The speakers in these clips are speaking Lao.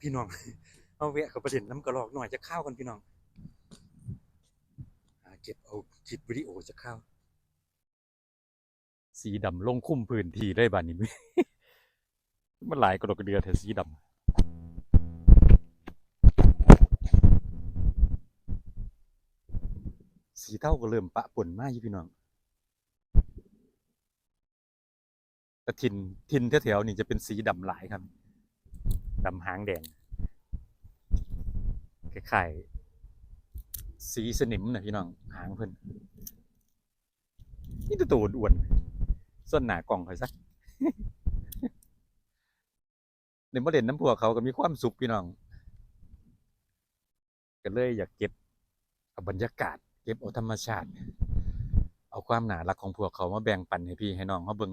ພີ່ນ້ອງ ເຮົາແວະເຂົ້າໄປຫຼິ້ນນຳກະລອກນ້ອຍຈັກຄາວກ່ອນພີ່ນ້ອງ ຫາເກັບເອົາຄລິບວິດີໂອຈັກຄາວ. ສີດຳລົງຄຸມພື້ນທີ່ເລີຍບາດນີ້ ມັນຫຼາຍກະດອກກະເດືອແທ້ສີດຳ. ສີເທົາກໍເລີ່ມປະປົນມາຢູ່ພີ່ນ້ອງ. ແຕ່ຖິ່ນ ຖິ່ນແຖວໆນີ້ຈະເປັນສີດຳຫຼາຍຄັບ ດຳຫາງແດງ ຄ້າຍໆສີສະໜິມນະພີ່ນ້ອງ ຫາງເພິ່ນ ມີແຕ່ໂຕອ້ວນໆ ສ່ວນໜ້າກ້ອງຂ້ອຍຊະ. ໄດ້ມາຫຼິ້ນນຳພວກເຂົາກໍມີຄວາມສຸກພີ່ນ້ອງ ກໍເລີຍຢາກເກັບເອົາບັນຍາກາດ ເກັບເອົາທຳມະຊາດ ເອົາຄວາມໜ້າຮັກຂອງພວກເຂົາມາແບ່ງປັນໃຫ້ພີ່ໃຫ້ນ້ອງເຮົາເບິ່ງ.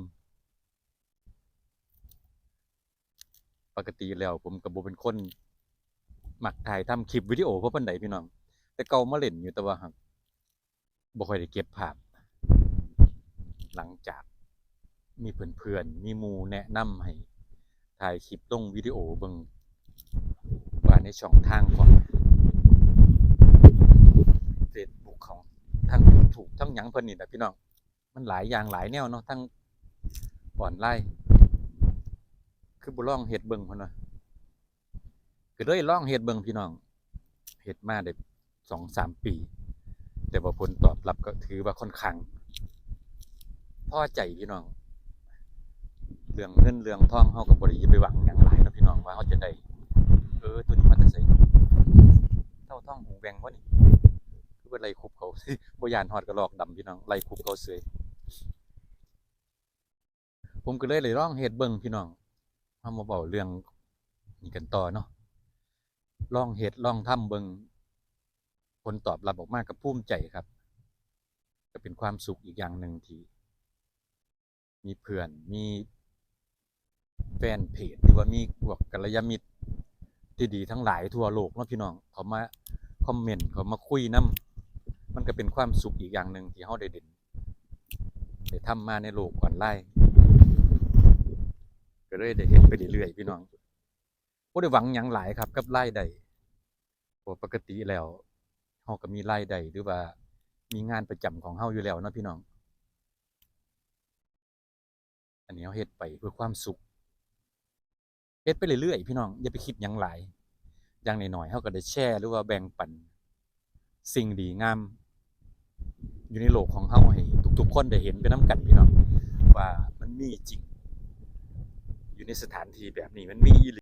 ປົກກະຕິແລ້ວຜົມກໍບໍ່ເປັນຄົນມັກຖ່າຍທຳຄລິບວິດີໂອພໍປານໃດພີ່ນ້ອງ ແຕ່ເກົ່າມາຫຼິ້ນຢູ່ ແຕ່ວ່າຫາກ ບໍ່ຄ່ອຍໄດ້ເກັບພາບ. ຫຼັງຈາກມີເພື່ອນໆ ມີໝູ່ແນະນຳໃຫ້ຖ່າຍຄລິບລົງວິດີໂອເບິ່ງ ວ່າໃນຊ່ອງທາງຂອງເຟສບຸກ ຂອງທາງຢູທູບ ທາງຫຍັງເພິ່ນນີ້ລະພີ່ນ້ອງ ມັນຫຼາຍຢ່າງຫຼາຍແນວເນາະ ທາງອອນລາຍ ຄືບໍ່ລອງເຮັດເບິ່ງ ເພິ່ນວ່າ. ກໍເລີຍລອງເຮັດເບິ່ງພີ່ນ້ອງ ເຮັດມາໄດ້ສອງສາມປີ ແຕ່ວ່າຜົນຕອບຮັບກໍຖືວ່າຄ່ອນຂ້າງພໍໃຈພີ່ນ້ອງ. ເລື່ອງເງິນເລື່ອງທອງເຮົາກໍບໍ່ໄດ້ໄປຫວັງຫຍັງຫຼາຍເນາະພີ່ນ້ອງ ວ່າເຮົາຈະໄດ້ ເອີ ໂຕນີ້ມາແຕ່ໃສ ເຕົ້າທອງຫູແຫວ່ງບໍ່ນີ້ ຄືວ່າໄລ່ຄຸບເຂົາ ບໍ່ຢ້ານຮອດກະລອກດຳພີ່ນ້ອງ ໄລ່ຄຸບເຂົາເສີຍ. ຜົມກໍເລີຍໄດ້ລອງເຮັດເບິ່ງພີ່ນ້ອງ ເຮົາມາເວົ້າເລື່ອງນີ້ກັນຕໍ່ເນາະ ລອງເຮັດລອງທຳເບິ່ງ ຜົນຕອບຮັບອອກມາກໍພູມໃຈຄັບ ກໍເປັນຄວາມສຸກອີກຢ່າງໜຶ່ງທີ່ມີເພື່ອນ ມີ ແຟນເພຈ ຫຼືວ່າມີພວກກັນລະຍານມິດທີ່ດີທັງຫຼາຍທົ່ວໂລກເນາະພີ່ນ້ອງ ເຂົາມາຄອມເມັນ ເຂົາມາຄຸຍນຳ ມັນກໍເປັນຄວາມສຸກອີກຢ່າງໜຶ່ງທີ່ເຮົາໄດ້ເຫັນ ໄດ້ທຳມາໃນໂລກອອນລາຍ ກໍເລີຍໄດ້ເຮັດໄປເລື້ອຍໆພີ່ນ້ອງ ບໍ່ໄດ້ຫວັງຫຍັງຫຼາຍຄັບກັບລາຍໄດ້ ເພາະວ່າປົກກະຕິແລ້ວເຮົາກໍມີລາຍໄດ້ ຫຼືວ່າມີງານປະຈຳຂອງເຮົາຢູ່ແລ້ວເນາະພີ່ນ້ອງ. ອັນນີ້ເຮົາເຮັດໄປເພື່ອຄວາມສຸກ ເຮັດໄປເລື້ອຍໆພີ່ນ້ອງ ຢ່າໄປຄິດຫຍັງຫຼາຍ ຢ່າງໜ້ອຍໆເຮົາກໍໄດ້ແຊ ຫຼືວ່າແບ່ງປັນສິ່ງດີງາມຢູ່ໃນໂລກຂອງເຮົາໃຫ້ທຸກໆຄົນໄດ້ເຫັນໄປນຳກັນພີ່ນ້ອງ ວ່າມັນມີຈິງ ຢູ່ໃນສະຖານທີ່ແບບນີ້ມັນມີອີ່